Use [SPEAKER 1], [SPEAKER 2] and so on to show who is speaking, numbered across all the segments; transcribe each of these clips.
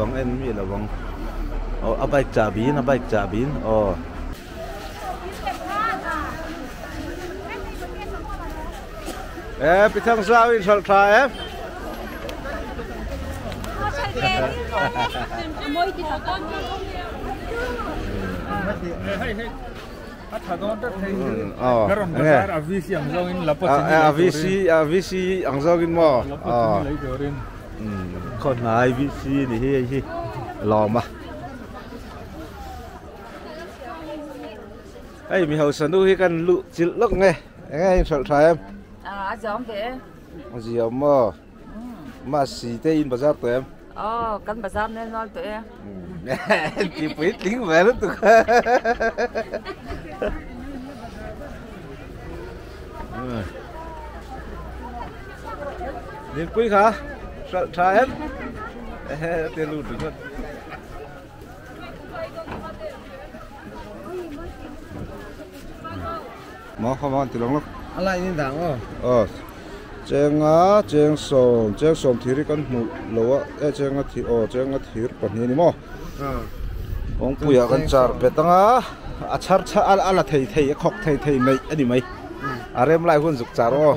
[SPEAKER 1] Ang en mi lo ang aw a bike chahbi in a bike chahbi in aw. E pi thang zau in hralh tha em. A VC a VC ang zawngin maw khaw hnai VC ni hi hei hi lawm a hei mi hausa nu hi kan luh chilh lawk nge enge in hralh tha em
[SPEAKER 2] a ziam ve
[SPEAKER 1] a ziam maw Masi te in bazar tawh em?
[SPEAKER 2] Aw, kan bazar nel nual tawh e.
[SPEAKER 1] Ti puitling ve lutuk. Ninpui kha hralh tha em? Te lut ringawt. Maw kha maw an ti lang lawk.
[SPEAKER 3] A lai in dang aw.
[SPEAKER 1] Aw. Chenga cheng sawm cheng sawm thir hi kan hmuh lo a e chenga thir aw chenga thir pahnih a ni maw. Kawngpuiah kan char bet ang a a chhar chhar a la thei thei a khawk thei thei mai a ni mai. A rem lai hun zuk char aw.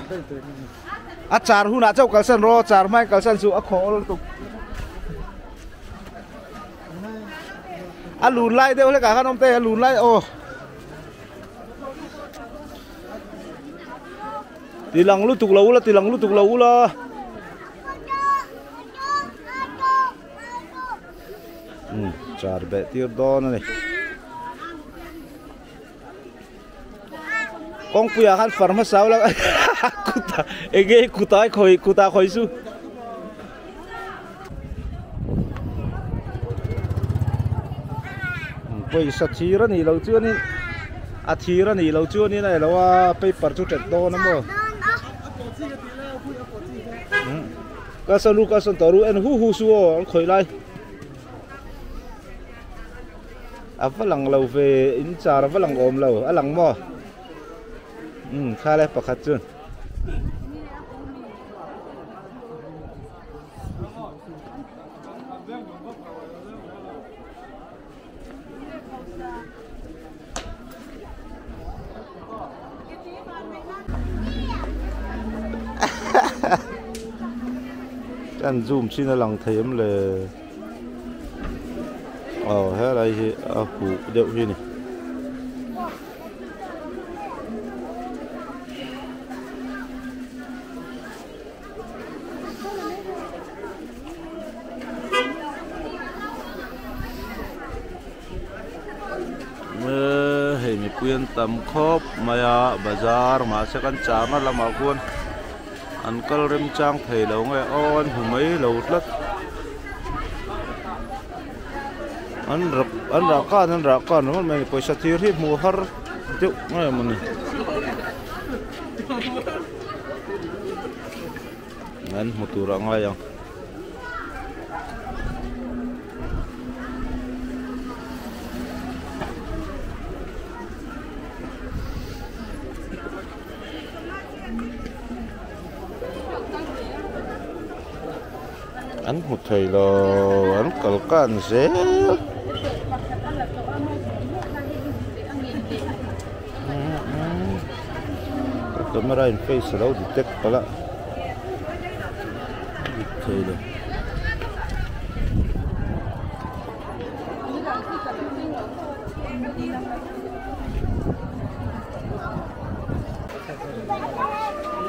[SPEAKER 1] A char hunah chauh kalsan rawh char hmain kalsan chu a khawh awl lutuk. A lun lai deuh hlekah khan awm te a lun lai aw. Ti lang lutuk lo ula ti lang lutuk lo ula. Um char beh tir dawn a ni. Kawngpui ah khan far hmasa ula kuta enge kuta khawi kuta khawi chu. Pawisa thir a nih loh chuanin a thir a nih loh chuanin a elo a paper chu ṭet dawn a maw ka sawn ru ka sawn tawh ru en hu hu su aw an khawih lai a va lang lo ve in char a va lang awm lo a lang maw umm kha le pakhat chuan. Kan zoom chin a lang thei em le aw helai hi a huh deuh hi a ni. Hei mipui an tam khawp mai a bazar mahse kan chahna lamah khuan an kal remchang thei lo nge aw an hmu mai lo tlat an rah an rah kan an rah kan ringawt mai a ni pawisa thir hi hmuh har deuh nge mawni. An hmu tur a ngai ang. An hmu thei lo an kal kan zel. Camera in face alo detect palh a dik thei lo.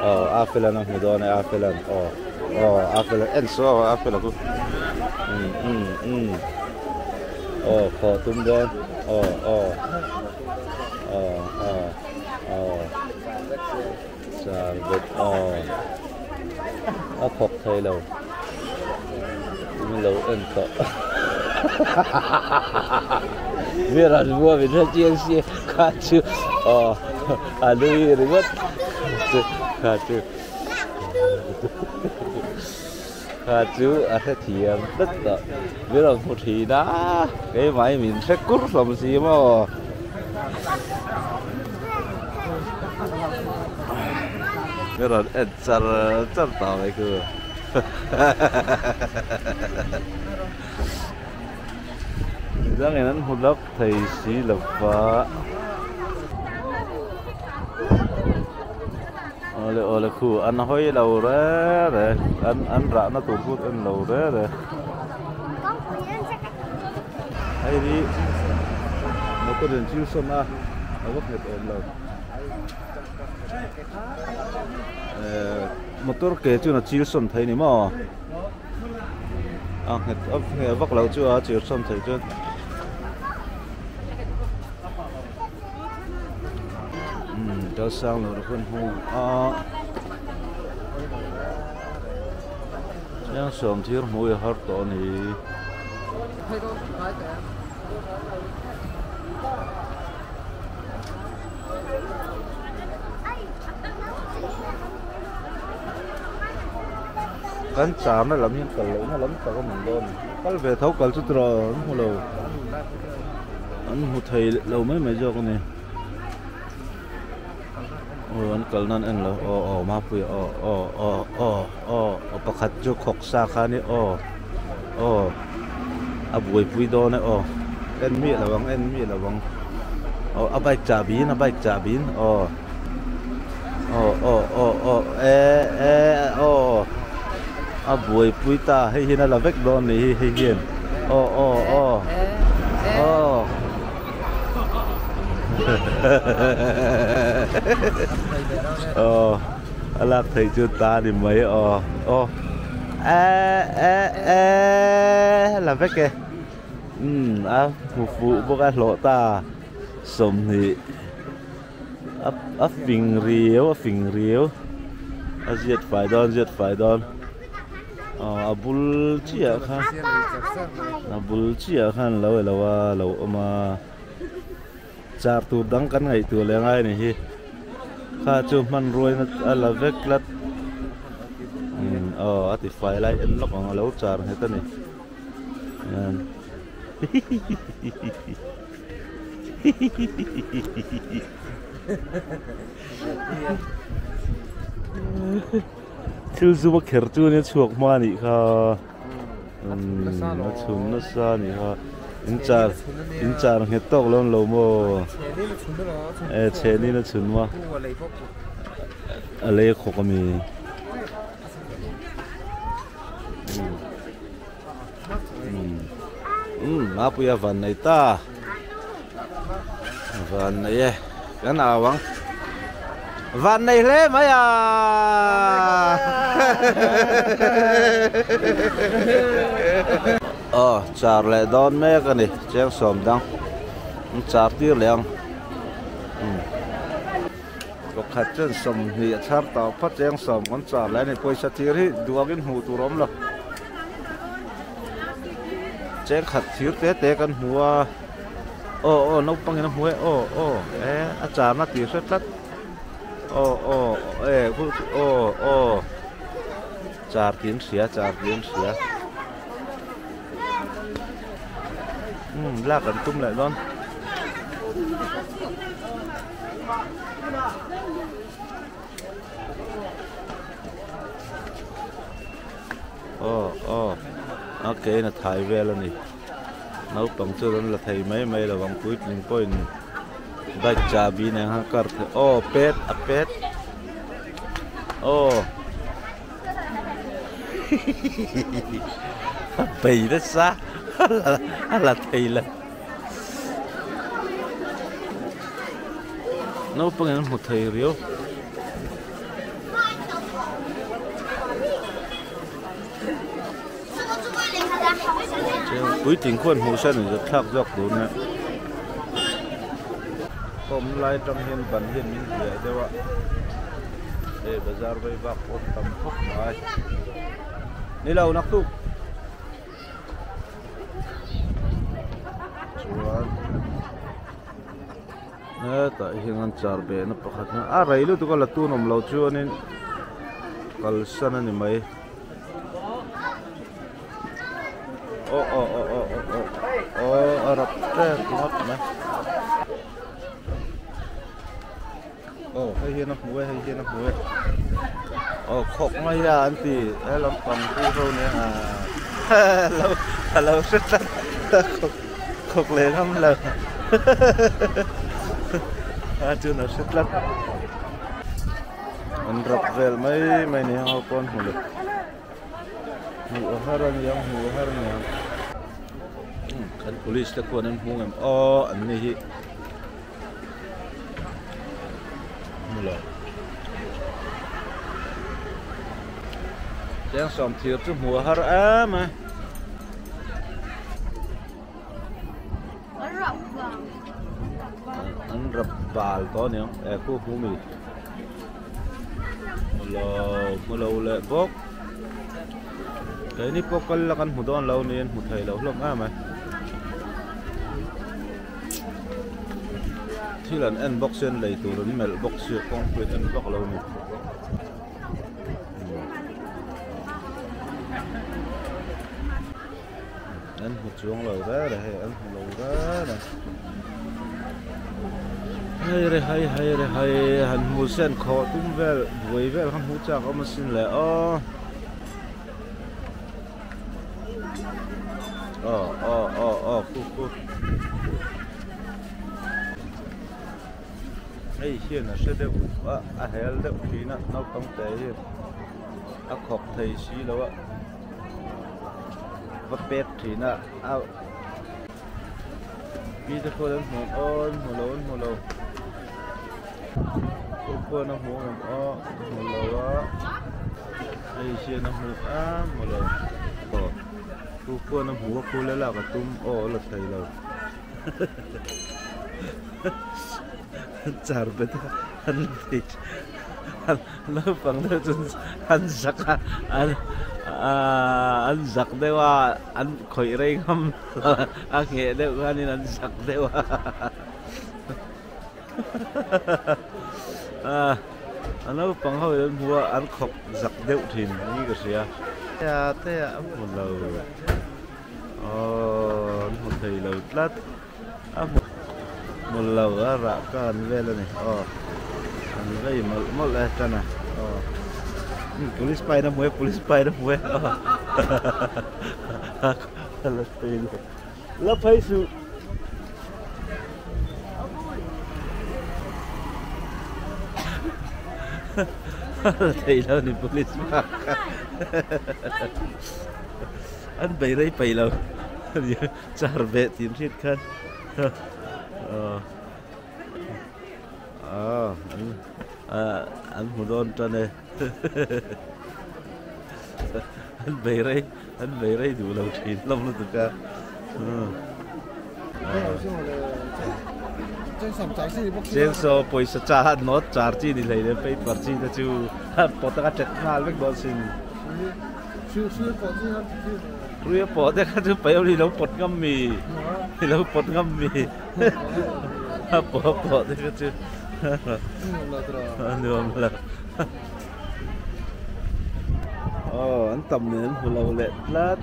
[SPEAKER 1] Aw a felan a hmu dawn e a felan aw aw a felan en saw a fela chu um um um aw khawh tum dawn aw aw aw aw aw char bet aw a khawk thei lo min lo en tawh mi rawn vua min hre chiang sia kha chu aw a nui ringawt kha chu kha chu a hrethiam tlat tawh min rawn hmu thin a keimah hi min hre kur hlawm si maw. Min rawn en char char tawh mai khu. Midangin an hmu lak thei si lo va. Awle awle khu an hawi lo re re an an rahna tur khu en lo re re. Hei hi motor in chil sawn a a va nghet awm lo. Motor ke chuan a chil sawn thei ni maw? A nghet a ngheh vak lo chu a chil sawn thei chuan. Umm kal sang lo hun hung a chiang sawm thir hmui a har tawh a ni. Kan charna lam hian kal lohna lam tak a awm dawn a ni. Kal ve tho kal chu tiraw an hmu lo an hmu thei lo mai mai zawk a ni. Aw an kal nan en lo aw aw mapui aw aw aw aw aw aw pakhat chu khawk sa kha a ni aw aw a buaipui dawn e aw en miah lo ang en miah lo ang aw a bike chahbi in a bike chahbi in aw aw aw aw aw e e aw a buaipui ta hei hian a la vek dawn a nih hi hei hian aw aw aw aw. Aw a lak theih chu ta ni mai aw aw eh eh eh la vek e umm a hmu fuh bawk a hlawh ta sawmhnih a a fing riau a fing riau a ziat fai dawn ziat fai dawn. Aw a bul chiah kha a bul chiah khan lo elo a lo awm a char tur dang kan ngaihtuah leh ngai a ni hi kha chu hmanrua in a la vek tlat umm aw a ti fai lai en lawk ang a lo char nghet a ni hihihihi. Thil zum a kher chu ania chhuak hma a nih kha a chhun nasa a nih kha in char in char nghet tawk lo an lo maw e chhenin a chhun maw a lei khawk a mi umm mapuia van nei ta van nei e kan au ang van nei hle mai a aw char leh dawn mek a ni cheng sawm dang an char tir leh ang umm pakhat chuan sawmhnih a chhar tawh phawt cheng sawm kan char leh a ni pawisa thir hi duangin hmuh tur a awm lo. Cheng khat thir te te kan hmu a aw aw naupang in a hmu e aw aw e a charna tih hre tlat aw aw e aw aw char tih an hria char tih an hria umm lak an tum leh dawn. Aw aw a ke in a thai vel a ni naupang chuan an la thei mai mai lo ang puitling pawhin bike chahbi nen khan kar thei aw pet a pet aw hihihi a bei nasa a la thei lo naupang in an hmu thei riau. Puitling khuan hmuh se ni thlak zawk tur nia kawm lai atang hian ban hian min hliah deuh a hei bazar vei vak pawh an tam khawp mai ni lo naktuk. Chuan hetah hian an char behna pakhat a rei lutuk a la tun awm lo chuanin kalsan a ni mai aw aw aw aw aw aw aw a rap tep ngawt mai aw hei hian a hmu e hei hian a hmu e aw khawk mai a an ti he lampang pu ho nia a lo a lo hre tlat. Khawk leh ngam lo. A chuan a hre tlat. An rap vel mai mai ni ho pawn hmu lo. Hmuh a har a niang hmuh a har a niang. Kan police te khuan an hmu ngem aw an ni hi. Hmu lo. Cheng sawm thir chu hmuh a har em a. An rap bal tawh aniang e khu hmu mi. Hmu lo hmu lo leh bawk. Keini pawh kal la kan hmu dawn lo niin hmu thei lo hlawm em a. Thil an en bawk sia an lei tur an melh bawk sia kawngpui an en vak lo a ni. An hmu chuang lo reng reng hei an hmu lo reng reng. Hei re hai hei re hai han hmu sen khawh tum vel buai vel kha hmu chak awm asin le aw. Aw aw aw aw khu khu. Hei hian a hre deuh a a hel deuh thin a naupang te hian a khawk thei si lo a va pek thin a a mi te khuan an hmu aw an hmu lo an hmu lo khu khuan a hmu ang aw hmu lo a hei hian a hmu a hmu lo aw khu khuan a hmu a khu la lak a tum aw a la thei lo. Char bet a an la thei naupang deuh chu an zak a an aaa an zak deuh a an khawih rei ngam lo a ngheh deuh khanin an zak deuh a a naupang ho in an hmu a an khawk zak deuh thin ni ka hria te a hmu lo aww an hmu thei lo tlat. A hmu hmu lo a rah ka an vel a ni aw an vei mawlh mawlh e tan a aw police pa in a hmu e police pa in a hmu e aw a la thei lo la phei suh. A la thei lo ni police pa kha an bei rei peih lo. Char ve tih an hriat khan an hmu dawn tan e an bei rei an bei rei duh lo thin hlawm lutuk a. Chengsaw pawisa cha note char chi ni hlei leh paper chi te chu pawt anga ṭet nghal vek dawn sin. Hruia pawh te kha chu paih awm hi lo pawt ngam mi i lo pawt ngam mi a pawh pawh te kha chu a nuam lo aw an tam nen an hmu lo leh tlat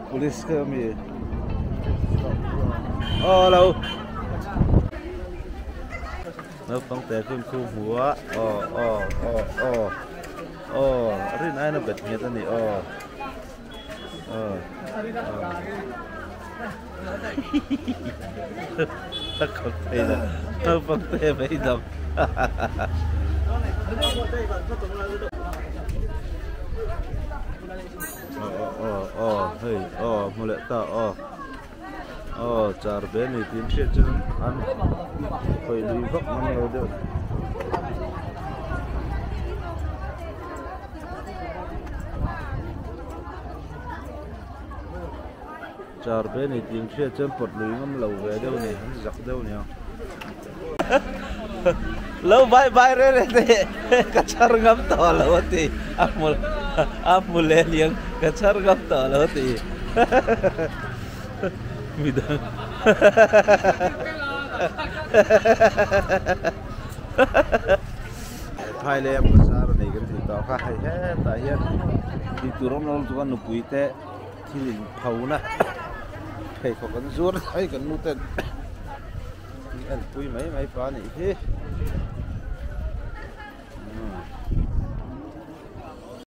[SPEAKER 1] police kha mi aw lo naupang te kha an hmu a aw aw aw aw. Aw a rin aiin a bet nghet a ni aw aw a khawp thei lo naupang te mai dang aw aw aw hei aw hmu leh ta aw aw char ve a ni tih an hriat chuan an khawih lui vak ngam lo deuh. Char ve a ni tih an hriat chuan pawt lui ngam lo ve deuh a ni an zak deuh a ni ang. Lo bye bye reng reng teh ka chhar ngam tawh lo a ti a hmu a hmu leh aniang ka chhar ngam tawh lo a ti midang Phaileng bazar a nei kan tih tawh kha hei hetah hian tih tur awm lo lutuk a nupui te thil in phona pheikhawk an zuar hei kan nu ten. An pui mai mai pa anih hi.